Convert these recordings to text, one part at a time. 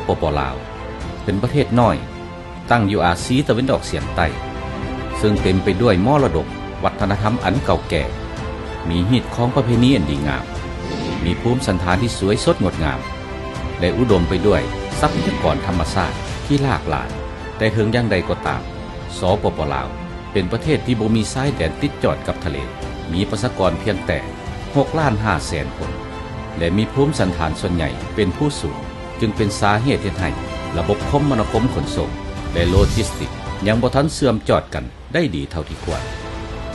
ປປ ລາວ ເປັນປະເທດນ້ອຍ ຕັ້ງຢູ່ອາຊີຕາເວັນອອກສຽງໃຕ້ ເຊິ່ງເຕັມໄປດ້ວຍມໍລະດົກວັດທະນະທຳອັນເກົ່າແກ່, ມີຮີດຄອງປະເພນີອັນດີງາມ, ມີພູມສັນຖານທີ່ສວຍສົດງົດງາມ ແລະ ອຸດົມໄປດ້ວຍຊັບພະຍາກອນທຳມະຊາດທີ່ຫຼາກຫຼາຍ. ແຕ່ເຖິງຢ່າງໃດກໍຕາມ, ສປປ ລາວ ເປັນປະເທດທີ່ບໍ່ມີຊາຍແດນຕິດຈອດກັບທະເລ, ມີປະຊາກອນພຽງແຕ່ ຫົກລ້ານຫ້າແສນຄົນ ແລະ ມີພູມສັນຖານສ່ວນໃຫຍ່ເປັນພູສູງ, ຈຶ່ງເປັນສາເຫດເຮັດໃຫ້ລະບົບຄົມມະນາຄົມຂົນສົ່ງ ແລະ ໂລຈິສຕິກຍັງບໍ່ທັນເຊື່ອມຈອດກັນໄດ້ດີເທົ່າທີ່ຄວນ.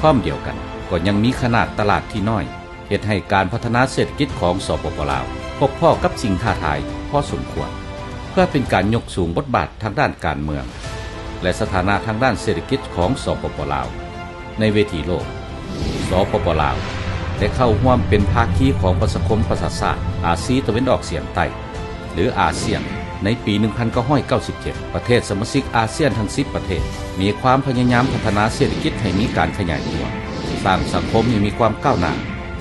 ພ້ອມດຽວກັນກໍຍັງມີຂະໜາດຕະຫຼາດທີ່ນ້ອຍ, ເຮັດໃຫ້ການພັດທະນາເສດຖະກິດຂອງ ສປປ ລາວ ພົບພໍ້ກັບສິ່ງທ້າທາຍພໍສົມຄວນ. ເພື່ອເປັນການຍົກສູງບົດບາດທາງດ້ານການເມືອງ ແລະ ສະຖານະທາງດ້ານເສດຖະກິດຂອງ ສປປ ລາວ ໃນເວທີໂລກ, ສປປ ລາວ ໄດ້ເຂົ້າຮ່ວມເປັນພາຄີຂອງປະຊາຄົມປະຊາຊາດອາຊີຕາເວັນອອກສຽງໃຕ້ ຫຼື ອາຊຽນ ໃນປີໜຶ່ງພັນເກົ້າຮ້ອຍເກົ້າສິບເຈັດ. ປະເທດສະມາຊິກອາຊຽນທັງສິບປະເທດ ມີຄວາມພະຍາຍາມພັດທະນາເສດຖະກິດໃຫ້ມີການຂະຫຍາຍຕົວ, ສ້າງສັງຄົມໃຫ້ມີຄວາມກ້າວໜ້າ,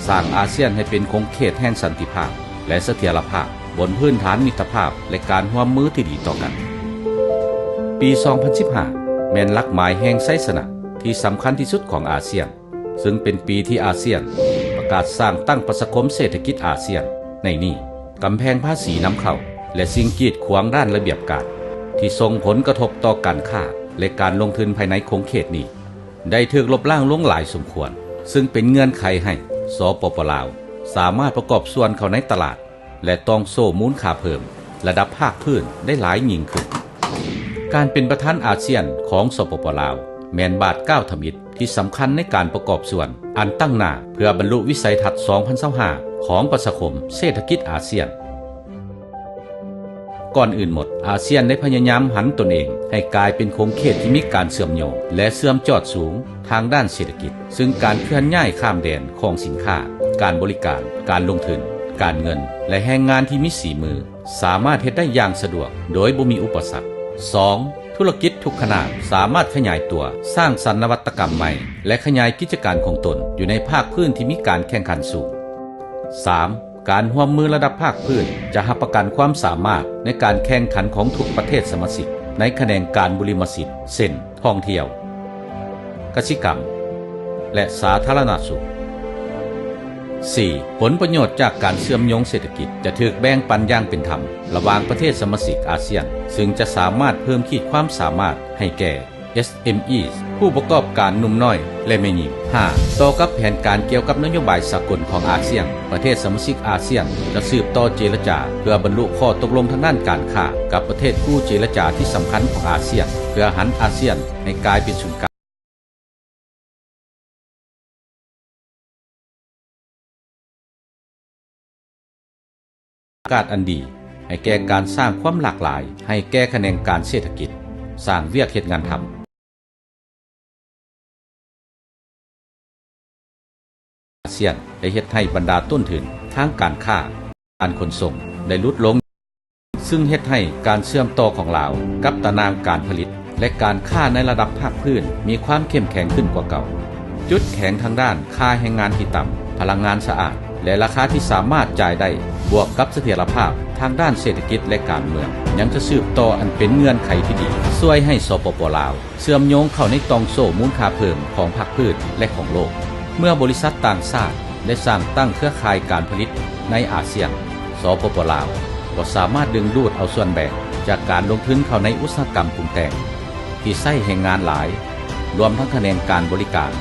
ສ້າງອາຊຽນໃຫ້ເປັນຂົງເຂດແຫ່ງສັນຕິພາບ ແລະ ສະຖຽນລະພາບ ບົນພື້ນຖານມິດຕະພາບ ແລະ ການຮ່ວມມືທີ່ດີຕໍ່ກັນ. ປີສອງພັນສິບຫ້າ ແມ່ນຫຼັກໝາຍແຫ່ງໄຊຊະນະທີ່ສຳຄັນທີ່ສຸດຂອງອາຊຽນ, ເຊິ່ງເປັນປີທີ່ອາຊຽນປະກາດສ້າງຕັ້ງປະຊາຄົມເສດຖະກິດອາຊຽນ. ໃນນີ້, ກຳແພງພາສີນຳເຂົ້າ ແລະ ສິ່ງກີດຂວາງດ້ານລະບຽບການ ທີ່ສົ່ງຜົນກະທົບຕໍ່ການຄ້າ ແລະ ການລົງທຶນພາຍໃນຂົງເຂດນີ້ ໄດ້ຖືກລົບລ້າງລົງຫຼາຍສົມຄວນ, ເຊິ່ງເປັນເງື່ອນໄຂໃຫ້ ສປປ ລາວ ສາມາດປະກອບສ່ວນເຂົ້າໃນຕະຫຼາດ ແລະ ຕ່ອງໂສ້ມູນຄ່າເພີ່ມລະດັບພາກພື້ນໄດ້ຫຼາຍຍິ່ງຂຶ້ນ. ການເປັນປະທານອາຊຽນຂອງ ສປປ ລາວ ແມ່ນບາດກ້າວທຳອິດທີ່ສຳຄັນໃນການປະກອບສ່ວນອັນຕັ້ງໜ້າ ເພື່ອບັນລຸວິໄສທັດສອງພັນຊາວຫ້າຂອງປະຊາຄົມເສດຖະກິດອາຊຽນ. ກ່ອນອື່ນໝົດ, ອາຊຽນໄດ້ພະຍາຍາມຫັນຕົນເອງໃຫ້ກາຍເປັນຂົງເຂດທີ່ມີການເຊື່ອມໂຍງ ແລະ ເຊື່ອມຈອດສູງທາງດ້ານເສດຖະກິດ, ເຊິ່ງການເຄື່ອນຍ້າຍຂ້າມແດນຂອງສິນຄ້າ, ການບໍລິການ, ການລົງທຶນ, ການເງິນ ແລະ ແຮງງານທີ່ມີສີມື ສາມາດເຮັດໄດ້ຢ່າງສະດວກໂດຍບໍ່ມີອຸປະສັກ. ສອງ, ທຸລະກິດທຸກຂະໜາດສາມາດຂະຫຍາຍຕົວ, ສ້າງສັນນະວັດຕະກຳໃໝ່ ແລະ ຂະຫຍາຍກິດຈະການຂອງຕົນຢູ່ໃນພາກພື້ນທີ່ມີການແຂ່ງຂັນສູງ. ສາມ, ການຮ່ວມມືລະດັບພາກພື້ນຈະຮັບປະກັນຄວາມສາມາດໃນການແຂ່ງຂັນຂອງທຸກປະເທດສະມາຊິກໃນຂະແໜງການບຸລິມະສິດ ເຊັ່ນ ທ່ອງທ່ຽວ, ກະສິກຳ ແລະ ສາທາລະນະສຸກ. ສີ່, ຜົນປະໂຫຍດຈາກການເຊື່ອມໂຍງເສດຖະກິດຈະຖືກແບ່ງປັນຢ່າງເປັນທຳລະຫວ່າງປະເທດສະມາຊິກອາຊຽນ, ເຊິ່ງຈະສາມາດເພີ່ມຂີດຄວາມສາມາດໃຫ້ແກ່ ເອສເອັມອີ ຜູ້ປະກອບການໜຸ່ມນ້ອຍ ແລະ ແມ່ຍິງ. ຫ້າ, ຕໍ່ກັບແຜນການກ່ຽວກັບນະໂຍບາຍສາກົນຂອງອາຊຽນ, ປະເທດສະມາຊິກອາຊຽນຈະສືບຕໍ່ເຈລະຈາເພື່ອບັນລຸຂໍ້ຕົກລົງທາງດ້ານການຄ້າກັບປະເທດຄູ່ເຈລະຈາທີ່ສຳຄັນຂອງອາຊຽນ ເພື່ອຫັນອາຊຽນໃຫ້ກາຍເປັນສູນກາງ ກາດອັນດີໃຫ້ແກ່ການສ້າງຄວາມຫຼາກຫຼາຍໃຫ້ແກ່ຂະແໜງການເສດຖະກິດ, ສ້າງວຽກເຮັດງານທຳ. ອາຊຽນໄດ້ເຮັດໃຫ້ບັນດາຕົ້ນທຶນທາງການຄ້າ, ການຂົນສົ່ງໄດ້ຫຼຸດລົງ, ຊຶ່ງເຮັດໃຫ້ການເຊື່ອມຕໍ່ຂອງລາວກັບຕາໜ່າງການຜະລິດ ແລະ ການຄ້າໃນລະດັບພາກພື້ນມີຄວາມເຂັ້ມແຂງຂຶ້ນກວ່າເກົ່າ. ຈຸດແຂງທາງດ້ານຄ່າແຮງງານທີ່ຕ່ຳ, ພະລັງງານສະອາດ ແລະ ລາຄາທີ່ສາມາດຈ່າຍໄດ້, ບວກກັບສະຖຽນລະພາບທາງດ້ານເສດຖະກິດ ແລະ ການເມືອງ ຍັງຈະສືບຕໍ່ອັນເປັນເງື່ອນໄຂທີ່ດີ ຊ່ວຍໃຫ້ ສປປ ລາວ ເຊື່ອມໂຍງເຂົ້າໃນຕ່ອງໂສ້ມູນຄ່າເພີ່ມຂອງພາກພື້ນ ແລະ ຂອງໂລກ. ເມື່ອບໍລິສັດຕ່າງຊາດໄດ້ສ້າງຕັ້ງເຄືອຂ່າຍການຜະລິດໃນອາຊຽນ, ສປປ ລາວ ກໍສາມາດດຶງດູດເອົາສ່ວນແບ່ງຈາກການລົງທຶນເຂົ້າໃນອຸດສາຫະກຳປຸງແຕ່ງທີ່ໃຊ້ແຮງງານຫຼາຍ, ລວມທັງຂະແໜງການບໍລິການ,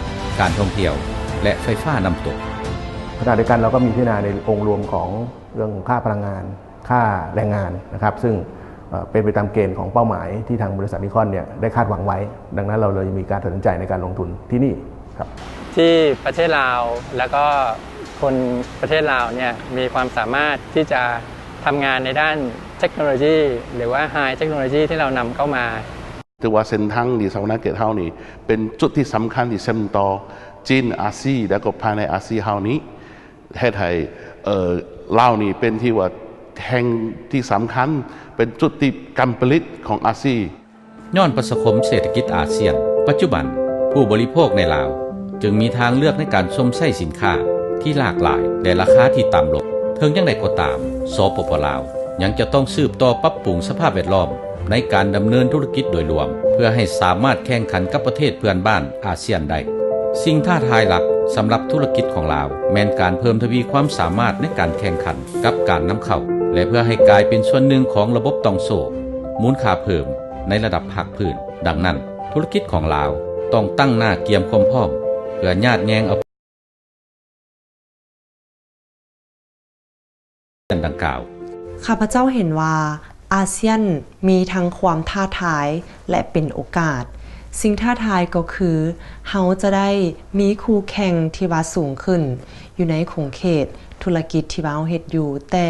ການທ່ອງທ່ຽວ ແລະ ໄຟຟ້ານ້ຳຕົກ. ขณะเดียวกันเราก็มีพิจารณาในองค์รวมของเรื่องของค่าพลังงาน ค่าแรงงานนะครับ ซึ่ง เอ่อ เป็นไปตามเกณฑ์ของเป้าหมายที่ทางบริษัทนิคอนเนี่ยได้คาดหวังไว้ ดังนั้นเราเลยมีการตัดสินใจในการลงทุนที่นี่ครับ ที่ประเทศลาว แล้วก็คนประเทศลาวเนี่ยมีความสามารถที่จะทำงานในด้านเทคโนโลยี หรือว่าไฮเทคโนโลยีที่เรานำเข้ามา ຖືວ່າເສັ້ນທາງທີ່ສາມພັນຊາວຫ້າເຮົານີ້ ເປັນຈຸດທີ່ສຳຄັນທີ່ເຊື່ອມຕໍ່ຈີນ ອາຊີ ແລ້ວກໍພາຍໃນອາຊີເຮົານີ້ ເຮັດໃຫ້ ເອີ ລາວນີ້ເປັນທີ່ວ່າແຫ່ງທີ່ສຳຄັນ ເປັນຈຸດທີ່ການຜະລິດຂອງອາຊີ. ຍ້ອນປະຊາຄົມເສດຖະກິດອາຊຽນ, ປັດຈຸບັນຜູ້ບໍລິໂພກໃນລາວຈຶ່ງມີທາງເລືອກໃນການຊົມໃຊ້ສິນຄ້າທີ່ຫຼາກຫຼາຍ ແລະ ລາຄາທີ່ຕ່ຳລົງ. ເຖິງຢ່າງໃດກໍຕາມ, ສປປ ລາວ ຍັງຈະຕ້ອງສືບຕໍ່ປັບປຸງສະພາບແວດລ້ອມໃນການດຳເນີນທຸລະກິດໂດຍລວມ ເພື່ອໃຫ້ສາມາດແຂ່ງຂັນກັບປະເທດເພື່ອນບ້ານອາຊຽນໄດ້. ສິ່ງທ້າທາຍຫຼັກສຳລັບທຸລະກິດຂອງລາວ ແມ່ນການເພີ່ມທະວີຄວາມສາມາດໃນການແຂ່ງຂັນກັບການນຳເຂົ້າ ແລະ ເພື່ອໃຫ້ກາຍເປັນສ່ວນໜຶ່ງຂອງລະບົບຕ່ອງໂສ້ມູນຄ່າເພີ່ມໃນລະດັບພາກພື້ນ. ດັ່ງນັ້ນ, ທຸລະກິດຂອງລາວຕ້ອງຕັ້ງໜ້າກຽມຄວາມພ້ອມ ເພື່ອຍາດແຍງເອົາ ດັ່ງກ່າວ. ຂ້າພະເຈົ້າເຫັນວ່າອາຊຽນມີທັງຄວາມທ້າທາຍ ແລະ ເປັນໂອກາດ. ສິ່ງທ້າທາຍກໍຄືເຮົາຈະໄດ້ມີຄູ່ແຂ່ງທີ່ວ່າສູງຂຶ້ນຢູ່ໃນຂົງເຂດທຸລະກິດທີ່ວ່າເຮົາເຮັດຢູ່, ແຕ່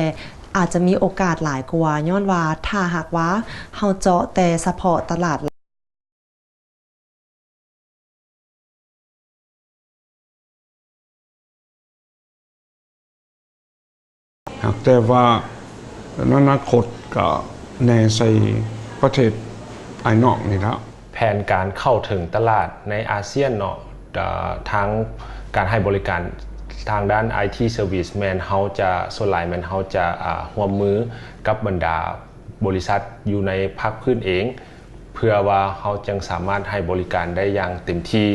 ອາດຈະມີໂອກາດຫຼາຍກວ່າ ຍ້ອນວ່າຖ້າຫາກວ່າເຮົາເຈາະແຕ່ສະເພາະຕະຫຼາດ ຫາກແຕ່ວ່າໃນອະນາຄົດກໍແນໃສ່ປະເທດພາຍນອກນີ້ແຫຼະ. ແຜນການເຂົ້າເຖິງຕະຫຼາດໃນອາຊຽນເນາະ, ເອີ່ ທາງການໃຫ້ບໍລິການທາງດ້ານໄອທີເຊີວິສ ແມ່ນເຮົາຈະ ສ່ວນຫຼາຍແມ່ນເຮົາຈະ ອາ ຮ່ວມມືກັບບັນດາບໍລິສັດຢູ່ໃນພາກພື້ນເອງ ເພື່ອວ່າເຮົາຈັ່ງສາມາດໃຫ້ບໍລິການໄດ້ຢ່າງເຕັມທີ່.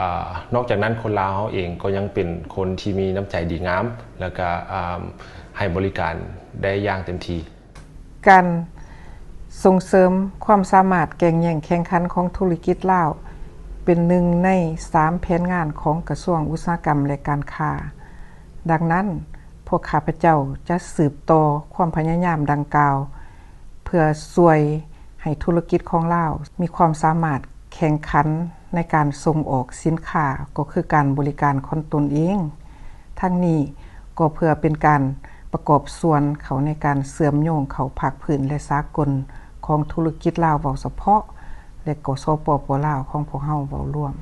ອາ ນອກຈາກນັ້ນ ຄົນລາວເຮົາເອງກໍຍັງເປັນຄົນທີ່ມີນ້ຳໃຈດີງາມ ແລ້ວກະ ອາ ໃຫ້ບໍລິການໄດ້ຢ່າງເຕັມທີ່. ການສົ່ງເສີມຄວາມສາມາດແກ່ງແຍ່ງແຂ່ງຂັນຂອງທຸລະກິດລາວ ເປັນໜຶ່ງໃນສາມແຜນງານຂອງກະຊວງອຸດສາຫະກຳ ແລະ ການຄ້າ. ດັ່ງນັ້ນ, ພວກຂ້າພະເຈົ້າຈະສືບຕໍ່ຄວາມພະຍາຍາມດັ່ງກ່າວ ເພື່ອຊ່ວຍໃຫ້ທຸລະກິດຂອງລາວມີຄວາມສາມາດແຂ່ງຂັນໃນການສົ່ງອອກສິນຄ້າ ກໍຄືການບໍລິການຂອງຕົນເອງ. ທັງນີ້ກໍເພື່ອເປັນການປະກອບສ່ວນເຂົ້າໃນການເຊື່ອມໂຍງເຂົ້າພາກພື້ນ ແລະ ສາກົນຂອງທຸລະກິດລາວເວົ້າສະເພາະ ແລະ ກໍ ສປປ ລາວ ຂອງພວກເຮົາເວົ້າລວມ.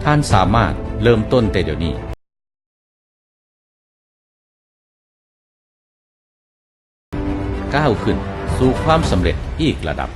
ທ່ານສາມາດເລີ່ມຕົ້ນແຕ່ດຽວນີ້. ກ້າວຂຶ້ນສູ່ຄວາມສຳເລັດອີກລະດັບ.